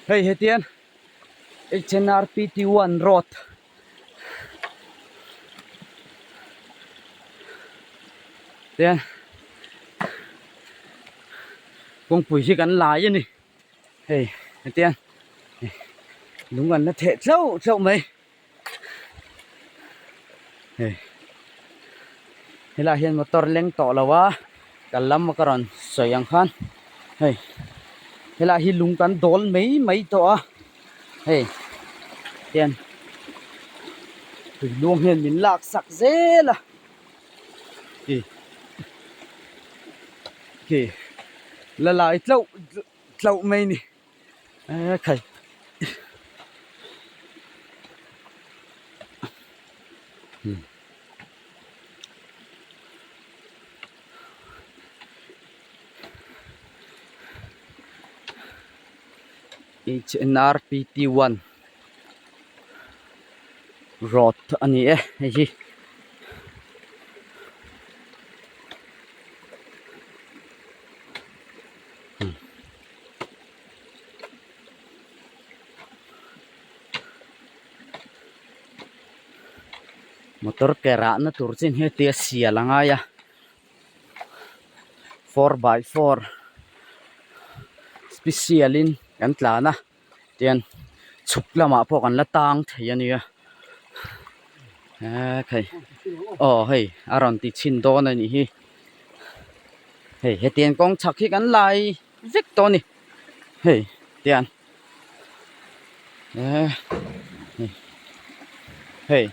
Hei hetian H_N_R_P_T one road tian kawngpui hi kan lai a ni hei hetian lung an la theh tlauh tlauh mai hei helaiah hian motor leng tawh lo a kal lam ka rawn sawi ang khan hei helaiah hi lung kan dawl mai mai tawh a hei hian tui luang hian min lak sak zel a khi khi la lai tlauh tlauh mai a ni. Eee khai H_N_R_P_T one road a ni e hei hi. Motor ke rahna tur chin hi tia sial a ngai a 4x4 special in kan tlan a tian chhuk lamah pawh kan la tang thei a nia eee khai aw hei a rawn ti chhin dawn a nih hi hei hetiang kawng chhak hi kan lai vek tawh a ni hei tian eee hei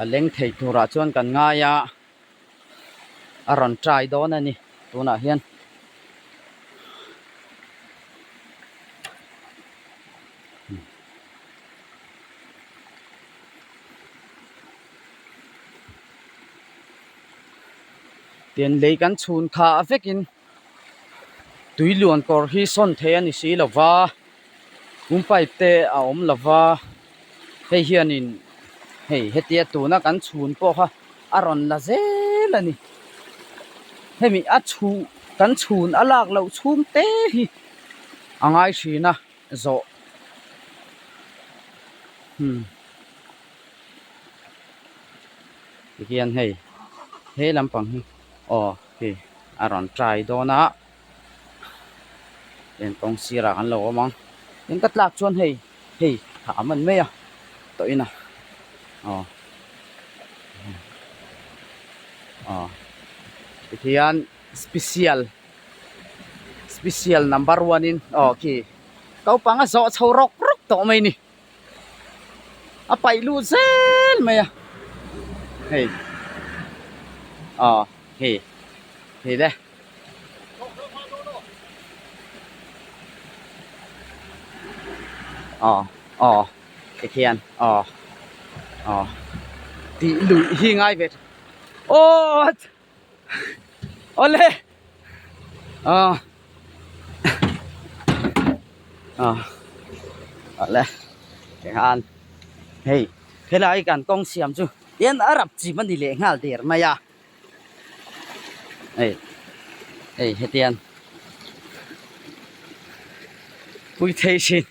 a leng thei turah chuan kan ngai a a rawn try dawn a ni tunah hian. Tian lei kan chhun kha a vekin tui luan kawr hi sawn thei a ni si lo va pum pipe te a awm lo va hei hianin hei hetia tuna kan chhun pawh kha a rawn la zel a ni hemi a chhuh kan chhun a lak loh chhung te hi a ngai thin a zawh hmm. Tihian hei he lampang hi aw hei a rawn try dawn a eng kawng sirah kan lo awm ang tin ka tlak chuan hei hei a awm an mai a tawh in a aw aw tihian special special number one in aw khi naupang a zawh chho rawk rawk tawh mai a ni. A paih lut zel mai a hei aw hei hei le aw aw tikhian aw aw tih luih hi ngai ve aw awle aw aw awle tikhan hei helai kan kawng siam chu tian a rap chim a ni leh nghal der mai a hei hei hetiang pui thei thin.